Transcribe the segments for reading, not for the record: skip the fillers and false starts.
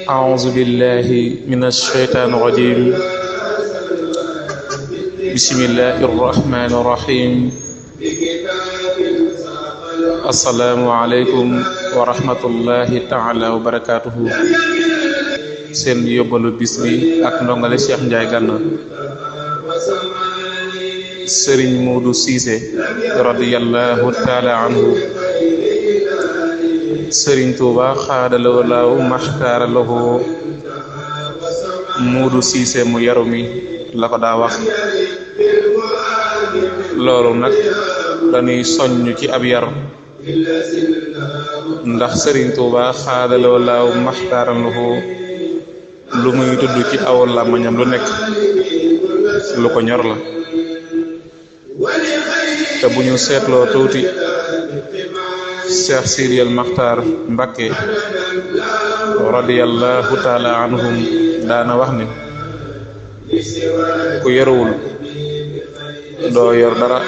أعوذ بالله من الشيطان الرجيم بسم الله الرحمن الرحيم السلام عليكم ورحمة الله تعالى وبركاته seen yóbbalu bis bi ak ndongale Cheikh Ndiaye Gana Serigne Modou Cissé radiyallahu taala anhu Serigne Touba xaadaloo laaw maxtaara lahu Modou Cissé mu yaru mi la ko daa wax loolu nag dañuy soññ ci ab yar ndax Serigne Touba xaadaloo laaw maxtaara lahu lu muy tudd ci aw làmmiñam lu nekk lu ko ñor la te bu ñu seetloo tuuti Cheikh Sidiyal Maxtaar Mbakke radiyallahu taala anhum daana wax ni ku yaruwul doo yor dara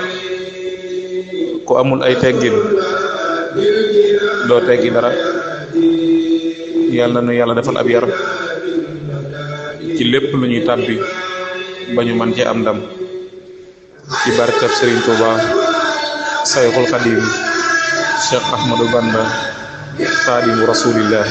ku amul ay teggin doo teggi dara yàlla na nu yàlla defal ab yar ci lépp lu ñuy tàbbi ba ñu mën ci am ndam ci barkab Serigne Touba Sayxul Xadim Cheikh Ahmadou Bamba Xaadimu Rasulillah